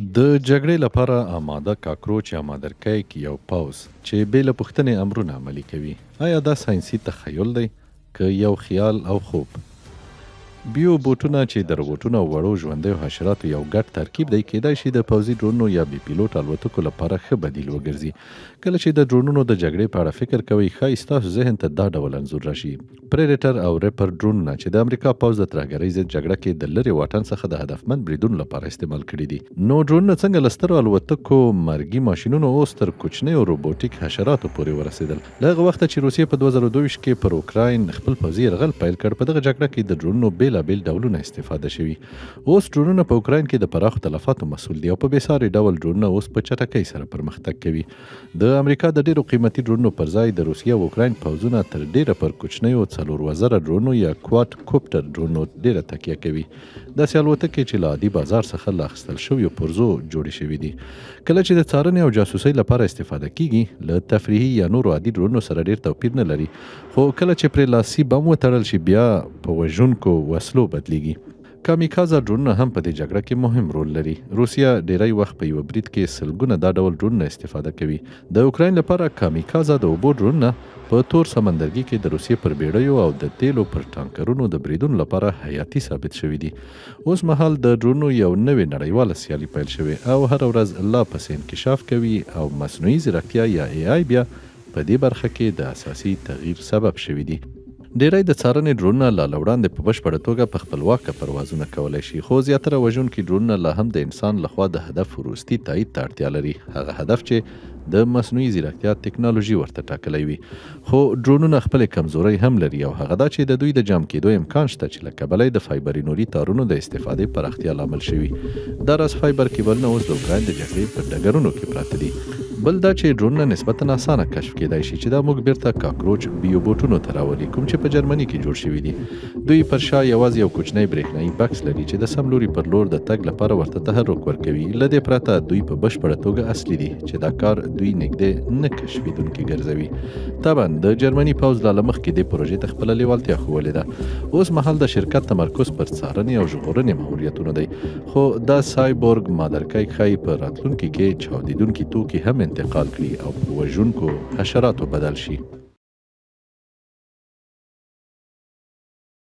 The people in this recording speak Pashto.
د جګړې لپاره اماده کاکروچ یا مادرکیک یو پوځ چې بې له پوښتنې امرونه عملي کوي. ایا دا ساینسي تخیل دی که یو خیال او خوب؟ بیو بوټونه چې د روبوټونو او وړو ژوندیو حشراتو یو ګډ ترکیب دی، کیدای شي د پوځي ډرونونو یا بې پیلوټه الوتکو لپاره ښه بدیل وګرځي. کله چې د ډرونونو د جګړې په اړه فکر کوئ، ښايي ستاسو ذهن ته دا ډول انځور راشي. پریډیټر او ریپر ډرونونه چې د امریکا پوځ د ترهګرۍ ضد جګړه کې د لرې واټن څخه د هدفمند بریدونو لپاره استعمال کړي دي. نو ډرونونه څنګه له سترو الوتکو، مرګي ماشینونو اوس تر کوچنیو روبوټیک حشراتو پورې ورسېدل؟ له هغه وخته چې روسیې په 2022 کې پر اوکراین خپل پوځي یرغل پیل کړ، په دغه جګړه کې د ډرونونو بېلابېل ډولونه استفاده شوي. اوس ډرونونه په اوکراین کې د پراخو تلفاتو مسؤل دي او په بېساري ډول ډرونونه اوس په چټکۍ سره پرمختګ کوي. د امریکا د ډېرو قیمتي ډرونونو پر ځای د روسیې او اوکراین پوځونه تر ډېره پر کوچنیو څلور وزره ډرونو یا کواډ کوپټر ډرونو ډېره تکیه کوي، داسې الوتکې چې له عادي بازار څخه له اخیستل شویو پرزو جوړې شوې دي. کله چې د څارنې او جاسوسۍ لپاره استفاده کېږي، له تفریحي یا نورو عادي ډرونو سره ډېر توپیر نه لري، خو کله چې پرې لاسي بم وتړل شي، بیا په وژونکو وسلو بدلېږي. کامیکازه ډرونونه هم په دې جګړه کې مهم رول لري. روسیه ډیری وخت په یوه برید کې سلګونه دا ډول ډرونونه استفاده کوي. د اوکراین لپاره کامیکازه د اوبو ډرونونه په تور سمندرګي کې د روسیې پر بیړیو او د تیلو پر ټانکرونو د بریدونو لپاره حیاتي ثابت شوي دي. اوس مهال د ډرونونو یو نوې نړیواله سیالي پیل شوې او هره ورځ لا پسې انکشاف کوي او مصنوعي ځیرکتیا یا اې آی بیا په دې برخه کې د اساسي تغییر سبب شوي دي. ډېری د څارنې ډرونونه لا له وړاندې په بشپړه توګه په خپلواکه پروازونه کولای شي، خو زیاتره وژونکي ډرونونه لا هم د انسان له خوا د هدف وروستي تایید ته اړتیا لري، هغه هدف چې د مصنوعي ځیرکتیا تکنالوژي ورته ټاکلی وي. خو ډرونونه خپلې کمزورۍ هم لري او هغه دا چې د دوی د جام کېدو امکان شته چې له کبله یې د فایبري نوري تارونو د استفادې پراختیا لامل شوي. دا راز فایبر کیبلونه اوس د اوکراین د جګړې په ډګرونو کې پراته دي. بل دا چې ډرونونه نسبتاً اسانه کشف کېدای شي چې دا موږ بېرته کاکروچ بیوبوټونو ته راولي کوم چې په جرمني کې جوړ شوي دي. دوی پر شا یوازې یو کوچنی برېښنايي بکس لري چې د سم لوري پر لور د تګ لپاره ورته تحرک ورکوي. له دې پرته دوی په بشپړه توګه اصلي دي چې دا کار دوی نږدې نه کشفېدونکي ګرځوي. طبعاً د جرمني پوځ لا له مخکې دې پروژې ته خپله لېوالتیا ښوولې ده. اوس مهال د شرکت تمرکز پر څارنې او ژغورنې ماموریتونو دی، خو دا سایبورګ مادرکی ښايي په راتلونکي کې چاودېدونکي توکي هم انتقال کړي او په وژونکو حشراتو بدل شي.